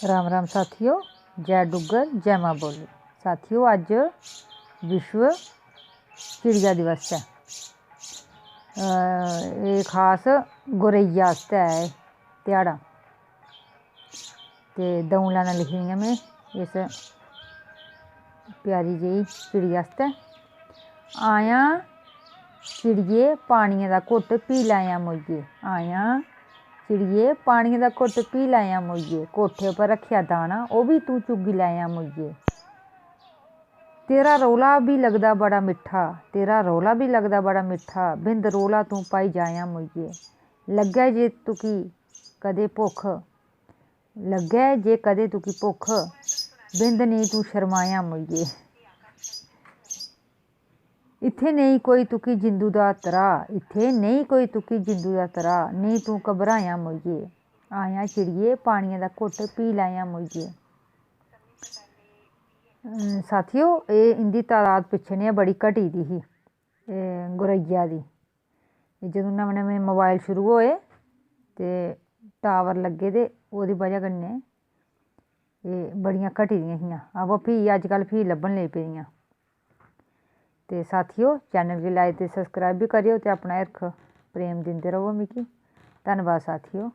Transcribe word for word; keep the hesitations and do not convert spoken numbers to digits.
राम राम साथियो, जै डुग्गर, जै मां बोली। साथियो, अज्ज विश्व चिड़िया दिवस ऐ। अ, एह् खास गौरैया आस्तै ऐ एह् ध्याड़ा। ते द'ऊं लाइनां लिखी दियां में इस प्यारी जेही चिड़ी आस्तै। आयां चिड़िये, पानियै दा घुट्ट पी लैयां मोइये। आयां चिड़िये, पानियै दा घुट्ट पी लैयां मोइये। कोठे पर रक्खेआ दाना, ओह् बी तूं चुग्गी लैयां मोइये। तेरा रौला बी लगदा बड़ा मिट्ठा, तेरा रौला बी लगदा बड़ा मिट्ठा। बिंद रौला तूं पाई जायां मोइये। लग्गै जे तुकी कदें भुक्ख, लग्गै जे कदें तुकी भुक्ख, बिंद नेईं तूं शरमायां मोइये। इत्थै नेईं कोई तुकी जिंदू दा त्राह्, इत्थै नेईं कोई तुकी जिंदू दा त्राह्, नेईं तूं घबरायां मोइये। आयां चिड़िये, पानियै दा घुट्ट पी लैयां मोइये। अं, साथियो, एह् इं'दी तादाद पिच्छें नेहा बड़ी घटी दी ही, एह् गौरैया दी। एह् जदूं नमें नमें मोबाइल शुरू होए ते टावर लग्गे ते ओह्दी बजह कन्नै एह् बड़ियां घटी दियां हियां, अबो फ्ही अज्जकल फ्ही लब्भन लगी पेदियां। ते साथियो, चैनल गी like ते subscribe बी करेओ ते अपना हिरख प्रेम दिंदे र'वो मिगी। धन्नबाद साथियो।